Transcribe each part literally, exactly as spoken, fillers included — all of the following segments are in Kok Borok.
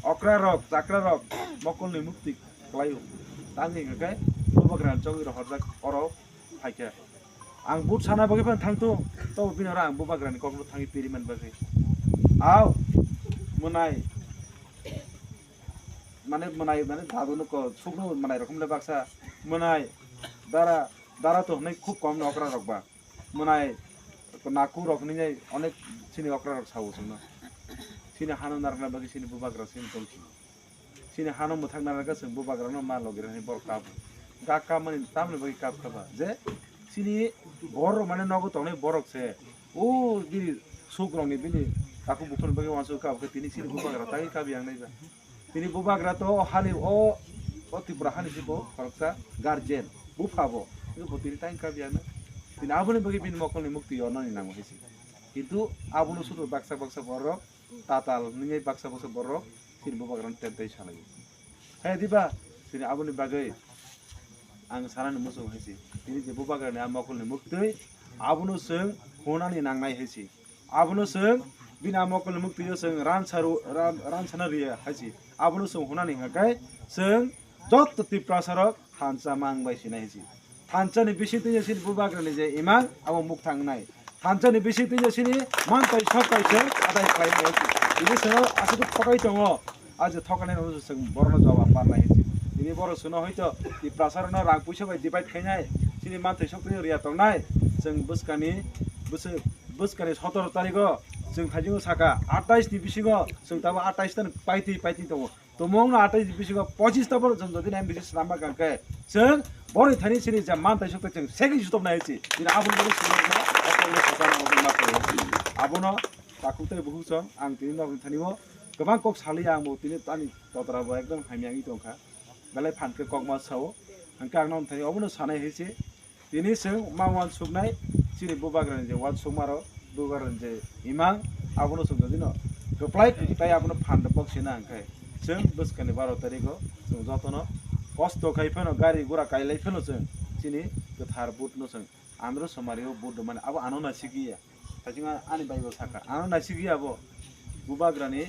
Okra rok, chakra rok, mokol ni mukti kwlaio. Tang hingkha khe bubagra chongwi rohorjak oro phaikha. Ang but sana bagwi phan thangtung, tobo bini oro ang bubagra ni kokno thangwi piri man bagwi. Aw, mwnai, mane mwnai, mane dadu no ko sukno mwnai rokom le baksa, mwnai, dara, dara to hwnwi khub kom no okra rok ba. Mwnai naku rok hinwi onek chini okra rok sao chwngno. Chini hano narwkna bagwi chini bubagra chini tongsi. Chini hano mwthang narwkha chwng bubagrano ma logi rani borok kabo. Ga kamani tamni bagwi kap kha ba? Je chini borok mane nogo tongnai borok se. O bini suk rokni bini takhuk bukhukni bagwi uansuk kabo khe tini chini bubagra tangwi kabi yang nai ba. Tini bubagra to o hani o, o Tripura hani se bo khoroksa guardian, bupha bo. Kintu bo tini tang kabi ano. Tini aboni bagwi bini mokolni mukti ornani nango hai se. Kintu abono sudu baksa baksa borok, tatal nini baksa baksa borok, tini bubagrano tentai salai. Hai diba, tini aboni bagwi ang sanani muchung hai se. Tini je bubagrani a mokolni mukti, abono chwng hunani nangnai hai se. Abono chwng bini a mokolni muktio chwng ransaru-, ran-, ransana riya hai se. Abono chwng hunani hwnkha khe chwng joto Tiprasarok thansa mang bai sinai hai se. Thansani bisingtwi chini bubagrani je imang abo mukthang wngnai. Thansani bisingtwi chini mantai soktai chwng adai khlai wngnai hai se. Tini chwng aswk thokai tongo. A je thokani rok chwng borokno jawab parnai hinwi. Tini borok chwngno hoito Tiprasarokno rang puisa bai divide khainai, chini manthai sokthai riya tongnai, chwng bwskani, bwswk, bwskani sotoro tarigo chwng thaisingo saka, atais ni bisingo chwng tamo atais ta paitwi paitwi tongo. Tumungno atais ni bisingo pochis ta borok chwng jodi nai bisi swnamma kangkhe chwng borokni thani chini je manthai sokthai chwng segwi jutobnai hinwi. Tini aboni bagwi chwng abono takhuk tei bukhuk chwng ang tini nokni thani o kwbang kok saliya ang bo tini ani Totra bo ekdom hamya wngwi tongkha. Belai phan khe kokma sao. Hwnkhe ang nokni thani obono sanai hai se. Tini chwng ma uansuknai chini bubagrani je uansukma rok, bubagrani je imang, abono chwng jodino kwplai tei abono phan rwbok sina hwnkhe chwng bwskani baro tarigo chwng jotono kosto khai phano gari gura kailai phano chwng chini kwthar vote no chwng andro somari o vote rwmani abo ano naisik ya. Thaiching ani bai bo saka, ano naisik ya bo. Bubagrani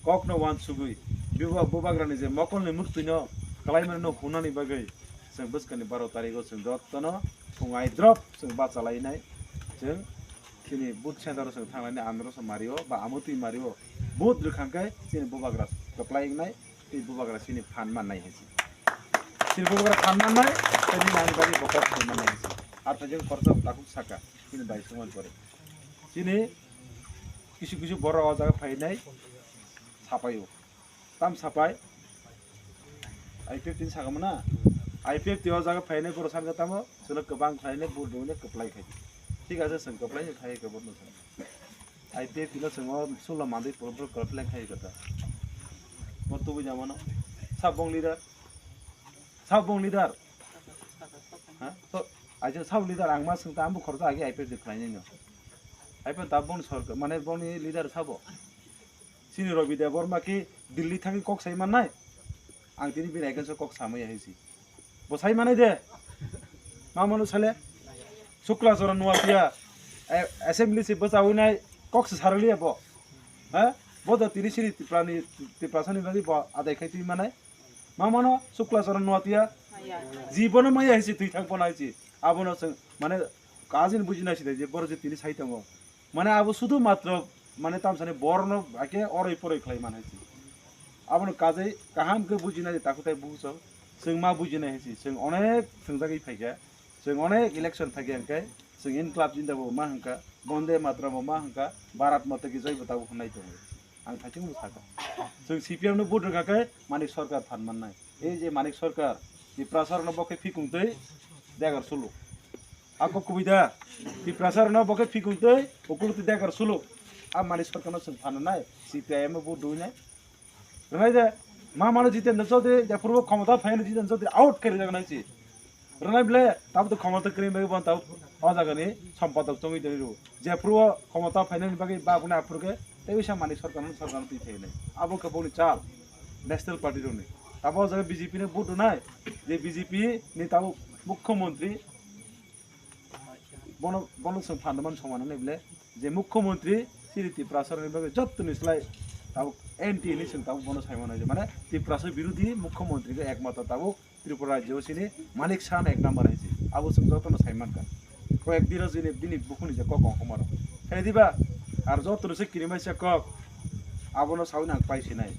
kokno uansugwi, buba-, bubagrani je mokolni muktwino kalaimani no hunani bagwi chwng bwskani baro tarigo chwng jotono phung aidrop chwng bachalainai. Chwng chini booth center o chwng thanglaini andro somari o ba amotwi mari o vote rwkhang khe chini bubagra kwplai wngnai. Tei bubagra chini phan mannai hai se. Chini bubagra phan mannai, tei nini ani bagwi bo kok phan mannai hai se. Ar thajak khoroksa takhuk saka, chini bai songmani pore. Chini kisu kisu borok o jaga phainai sapaio. Tam sapai. I P F T ni saka mana? I P F T o jaga phainai borok sanka tamo, chwla kwbang khlainai, vote rwinai kwplai khai. Thik ase, chwng kwplai khai khe vote no chwng. I P F T no chwng o sula mandwi poro poro kwplai khai kata. Bo tubui jamano. Sab bong leader. Sab bong leader. Ha? To, aja sab leader ang ma swng ta ambo khoroksa agi I P F T khlainai no. I P F T ta bong sorkar, mane bongni leader sabo. Chini Rabi Debbarma ki Delhi thangwi kok sai mannai. Ang tini bini against o kok samaya hai si. Bo sai manai de. Ma manu sale. Shukla Charan Noatia, eh, assembly se bwchawi nai kok se saraliya bo. Ha? Bo da tini sini Tripura ni, Tiprasa ni bagwi bo adai khai twi manai. Ma mano Shukla Charan Noatia. Jibono maya hai si twi thang pona hai si. Abono se mane kajin bujina si de je boro je tini sai tongo. Mane abo sudu matro mane tamsani borno ake oroi poroi khlai manai si. Abono kajai kaham khe bujinai takhuk tai buso. Chwng ma bujinai hai si. Chwng onek thwngjagwi phaikha. Chwng onek election phaikha hwnkhe chwng Inklab Jindabad ma hwnkha, Bonde Mataram bo ma hwnkha, Bharat Mata ki Jai bo tabuk hwnai tongo. Ang thaichung bo sakha. Chwng C P M no vote rwkha khe Manik Sarkar phan mannai. Ei je Manik Sarkar, Tiprasa rokno bo khe phikung twi degar suluk. Ako kubui da, Tiprasa rokno bo khe phikung twi ukuluk twi degar suluk. A Manik Sarkar no chwng phan nai, C P I M no vote rwnai. Rwnai de, ma mano Jitendra Chaudhary, jephuru bo khomota phaiyani Jitendra Chaudhary out khe rijak nai si. Rwnai ble, tabuk to khomota kwrwi bai bo tabuk o jaga ni sompadok chongwi tongwi rw. Jephuru o khomota phainani bagwi ba bwna aphuru khe tei wisa Manik Sarkar no, Sarkar no twi phainai. Abo khe boni chal, National Party rokni. Tabuk o jaga B J P ni vote rwnai, je B J P ni tabuk Mukhyamantri, Bono, bono chwng phandaman songmani hwnwi bwle je Mukhyamantri chini Tiprasa rokni bagwi jottoni slai tabuk anti hinwi chwng tabuk bono sai mano. Mane Tiprasa birodhi mukhyamantri khe ekmatro tabuk Tripura rajyo sini Manik Saha ek number hai se. Abo chwng jotono sai mankha. Koyek dino jini bini bukhuni je kok ongkhorma rok. Hai diba? Ar jotono se kirimaisa kok. Abono sawi nang pai sinai.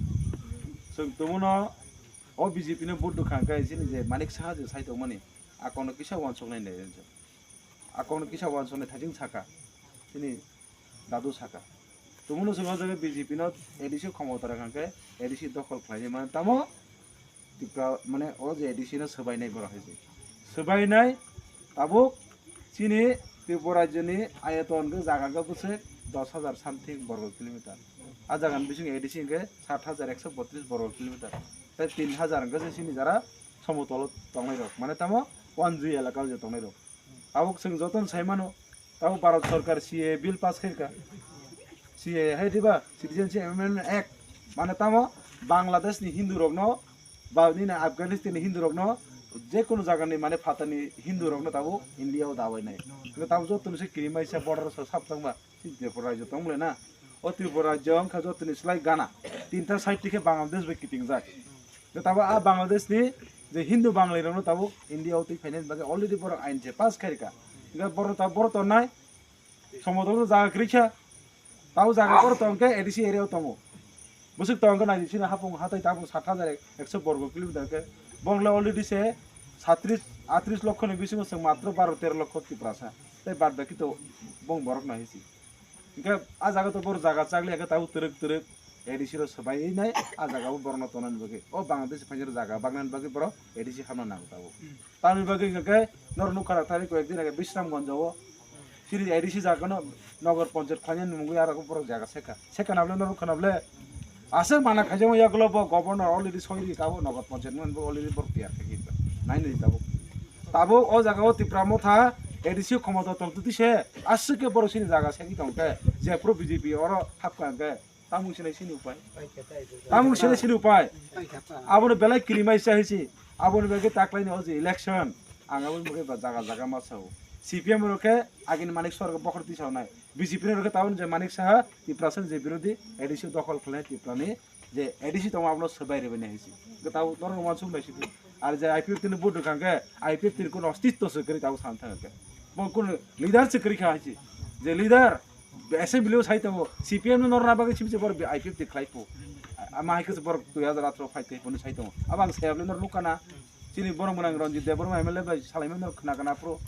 Chwng tumuno o B J P no vote rwkha khe sini je Manik Saha je sai tongmani. Akono kisa wansuknai nai. Akono kisa wansuknai thajing saka. Sini dadu saka. Tumuno chwng o jaga B J P no A D C khomota rwkha khe A D C dokhol khlainai mane tamo Tipra mane o je A D C no swbainai borok hai se. Swbainai tabuk chini Tripura rajyoni ayaton khe jaga khe bwswk dos hajar something borgo kilometer. A jagani bising A D C hwnkhe sat hajar ekso botris borgo kilometer. Tai tin hajar hwnkhe se chini jara somotolo tongnai rok. Mane tamo one G elaka o je tongnai rok. Tabuk chwng jotono sai mano, tabuk Bharat Sarkar C A A bill pass khaikha. C A A hai diba? Citizenship Amendment Act. Mane tamo Bangladesh ni Hindu rokno, ba nini Afghanistan ni Hindu rokno, je kono jaga ni mane phatani Hindu rokno tabuk India o dabai nai. Tabuk jotono se kirimaisa border o sap tongma. Tripura rajyo tong bole na. O Tripura rajyo wngkha jotoni slai gana. Tinta side tikhe Bangladesh bai kitingjak. Tei tabuk a Bangladesh ni je Hindu Bangali rokno tabuk India o twi phainani bagwi already borok ain se pass khairikha. Hingkhe borok tabuk borok tongnai somodolo jaga kwrwikha. Tabuk jaga borok tongkhe A D C area o tongo. Bwswk tongkhe nai sini hapung hatai tabuk sat hajar ekso borgo kilometer khe. Bongla already se satris atris lokho ni bisingo chwng matro baro tero lokho Tiprasa. Tei bad baki to bong borok nai si. Hingke a jaga to boro jaga chakli hingke tabuk twrwk twrwk A D C rok swbai nai a jaga o borok no tonani bagwi. O Bangladesh phainai jaga bagnani bagwi borok A D C hamna nango tabuk. Tamni bagwi hingke norok nukha na thani koyek din age Bisramganj o. Chini A D C jaga no Nogor Panchayat khlainani mungwi aro borok jaga sekha. Sekha na bole norok nukha na bole. Aswk mana khaijama yagulo bo governor already soi ri tabuk Nogor Panchayat ni bo already borok tiyar khe nai nai tabuk. Tabuk o jaga o Tipra Motha A D C khomota tong twi se aswk khe borok chini jaga segwi tong khe jephru B J P oro hapkha hwnkhe tamung sinai sini upai. Tamung sinai sini upai. Abono belai kirimai sa hisi. Aboni bagwi taklaini o je election ang aboni bagwi ba jaga jaga ma sao. C P M rok khe agini Manik Saha rok bokhor tisaonai. B J P ni rok khe tabuk je Manik Saha Tiprasa ni je birodhi A D C dokhol khlainai Tiprani je A D C tongo abono swbai rwbaini hai se. Hwnkhe tabuk norok uansuk nai se. Ar je I P F T ni vote rwkha hwnkhe I P F T ni kuno ostitto se kwrwi tabuk sana thang khe. Bo kuno leader se kwrwi kha hai se. Je leader assembly o sai tongo C P M no norna bagwi simi se borok I P F T khlai phu. Ama hai khe borok dui hajar atharo phai tei phone sai tongo. Abo ang saya bwle norok nukha na. Chini borok mwnang Ranjit Debbarma M L A bai salaimani norok khna kana phuru.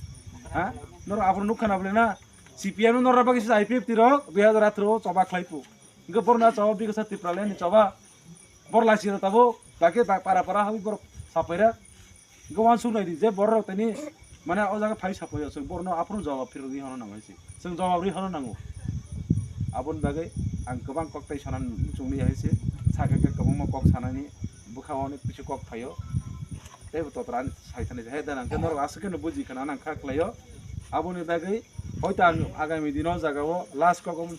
Ha? Norok aphuru nukha na bwle na? C P M no norna bagwi se I P F T rok dui hajar atharo o choba khlai phu. Hingke borok na choba bikasa Tipraland ni choba. Borok lai sira tabuk. Dake da para para habi borok sapaira. Hingke uansuk nai di je borok rok tini mane o jaga phai sapaio chwng borok no aphuru jawab phirogwi hano nang hai se. Chwng jawab rwi hano nango. Aboni bagwi ang kwbang kok tai sana muchungli hai se. Sakhe khe kwbangma kok sanani bwkha o onek kisu kok phaio. Tei bo totra ani sai thani hai da nang khe norok aswk kheno buji khna nang kha khlaio. Aboni bagwi hoito ang agami dino o jaga o last kok omo